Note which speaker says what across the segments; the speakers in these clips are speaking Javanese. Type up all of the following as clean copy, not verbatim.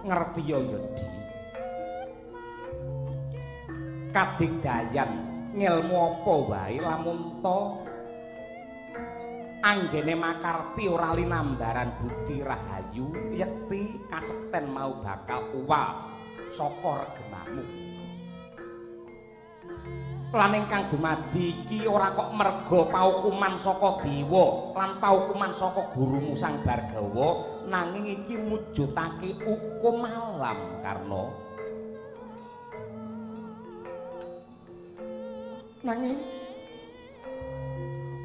Speaker 1: Ngerti ya ya, Di. Kadigdayan ngelmu apa wae lamun ta anggene makarti ora linambaran budi rahayu yekti kasekten mau bakal uwal saka regemamu. Lan ingkang dumadi iki ora kok merga paukuman saka dewa lan paukuman saka gurumu Sang Bargawa, nanging iki mujudake hukum alam, Karna. Nanging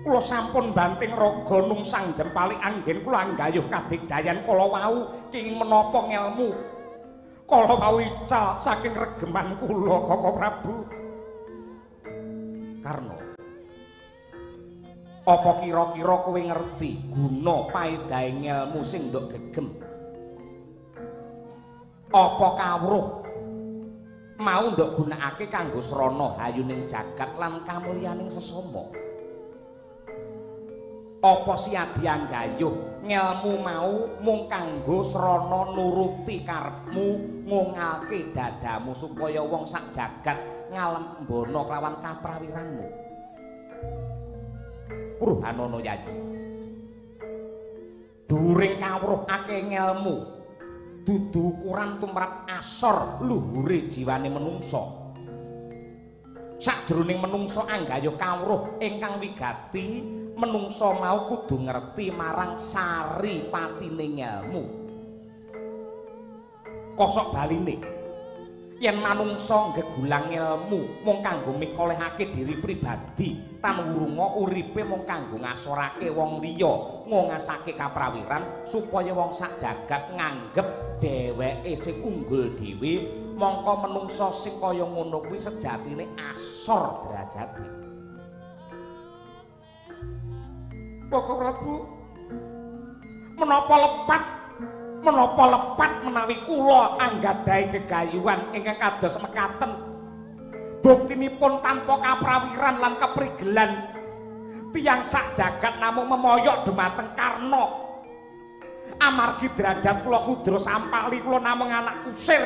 Speaker 1: kula sampun banting raga nungsang jempalik anggen kula anggayuh kadigdayan kala wau kenging menapa ngelmu kala wau ical saking regeman kula Koko Prabu. Karna, apa kira-kira kowe ngerti guna paedahe ngelmu sing ndok gegem? Apa kawruh mau ndok gunakake kanggo srana hayuning jagat lan kamulyaning sesama? Apa siadi anggayuh ngelmu mau mung kanggo srana nuruti karepmu, ngungalke dadamu supaya wong sak jagat ngalembono kelawan kaprawiranmu? Purhanono Yayi, during kawruh akeh ngelmu dudu ukuran tumrap asor luhure jiwane menungsa. Sakjroning menungsa anggayuh kawruh ingkang wigati, menungsa mau kudu ngerti marang sari patine ngelmu. Kosok baline, yen manungsa nggegulang ngelmu mung kanggo mikolehake diri pribadi tan wurunga uripe mung kanggo ngasorake wong liya, ngongasake kaprawiran supaya wong sak jagat nganggep dheweke sing unggul dhewe, mongko menungsa sing kaya ngono kuwi sejatine asor derajate. Koko Prabu, menapa lepat menawi kula anggadhahi gegayuhan ingkang kados mekaten? Buktinipun tanpa kaprawiran lan keprigelan tiyang sak jagat namung memoyok dumateng Karna. Amargi derajat kula sudra sampali, kula namung anak kusir.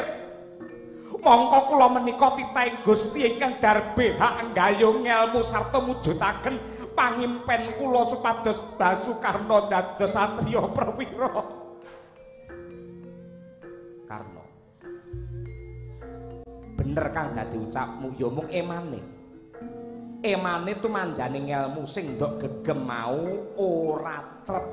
Speaker 1: Mongko kula menika titahing Gusti ingkang darbe hak nggayuh ngelmu sarta mujudaken pangimpen kula supados Basukarna dados satriya prawira. Karna, bener kang dadi ucapmu, ya mung emane. Emane tumanjane ngelmu sing ndok gegem mau ora trep.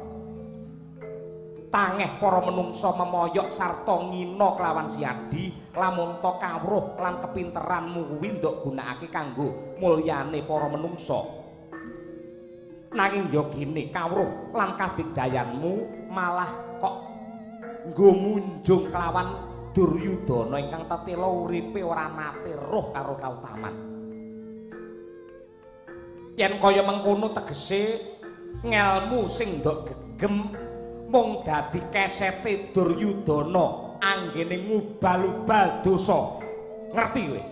Speaker 1: Tangeh para menungsa memoyok sarta ngina kelawan siadi lamun ta kawruh lan kepinteranmu kuwi ndok gunakake kanggo mulyane para menungsa. Nanging ya gene kawruh lan kadigdayanmu malah kok nggo munjung kelawan Duryudana ingkang tetela uripe ora nate roh karo kautaman. Yen kaya mengkono tegese ngelmu sing ndok gegem mung dadi kesete Duryudana anggene ngubal-ubal dosa. Ngerti kowe?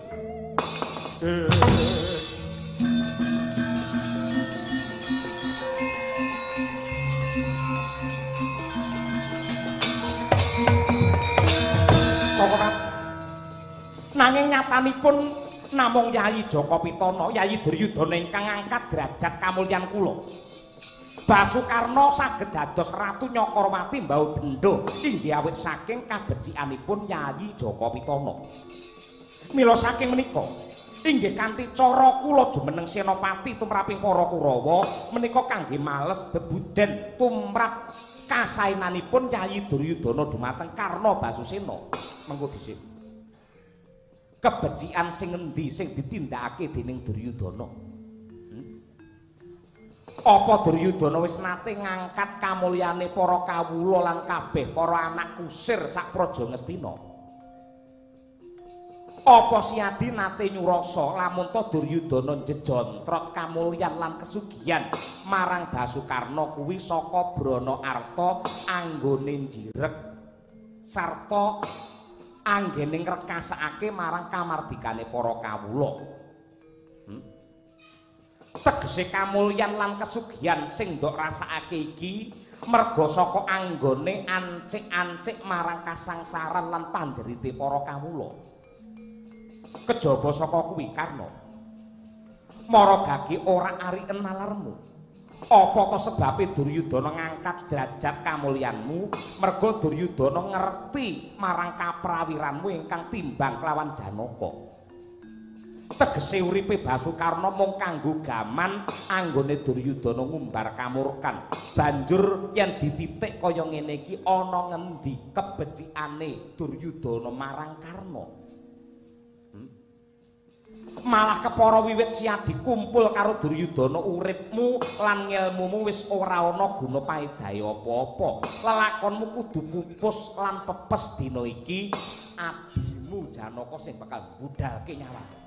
Speaker 1: Nanging nyatanipun namung Yayi Jaka Pitana, Yayi Duryudana ingkang ngangkat derajat kamulyan kula. Basukarna saged dados Ratu Nyakarwati mbau bendha inggih awit saking kabecikanipun Yayi Jaka Pitana. Mila saking menika inggih kanthi cara kula jumeneng senopati tumraping para Kurawa menika kangge males bebuden tumrap kasaenanipun Yayi Duryudana dumateng Karna Basusena. Mengko dhisik kebecikan sing ngendi sing ditindakake dening Duryudana? Apa Duryudana wis nate ngangkat kamulyane para kawula lan kabeh para anak kusir sak praja Ngastina? Apa siadi nate nyurasa lamun ta Duryudana njejontrot kamulyan lan kesugihan marang Basukarna kuwi saka brana arta anggone njireg sarta anggene ngrekasake marang kamardikane para kawula? Tegese kamulyan lan kesugihan sing ndok rasakake iki Merga saka anggone ancik-ancik marang kasangsaran lan panjerite para kawula. Kejaba saka kuwi Karna, Maragage ora ari nalarmu. Apa to sebabe Duryudana ngangkat derajat kamulyanmu? Merga Duryudana ngerti marang kaprawiranmu ingkang timbang kelawan Janaka. Tegese uripe Basukarna mung kanggo gaman anggone Duryudana ngumbar kamurkan. Banjur yen dititik kaya ngene iki ana ngendi kebecikane Duryudana marang Karna? Malah kepara wiwit siadi kumpul karo Duryudana uripmu lan ngelmumu wis ora ana guna paedahe apa-apa. Lelakonmu kudu pupus lan pepes dina iki. Adimu Janaka sing bakal budalke nyawamu.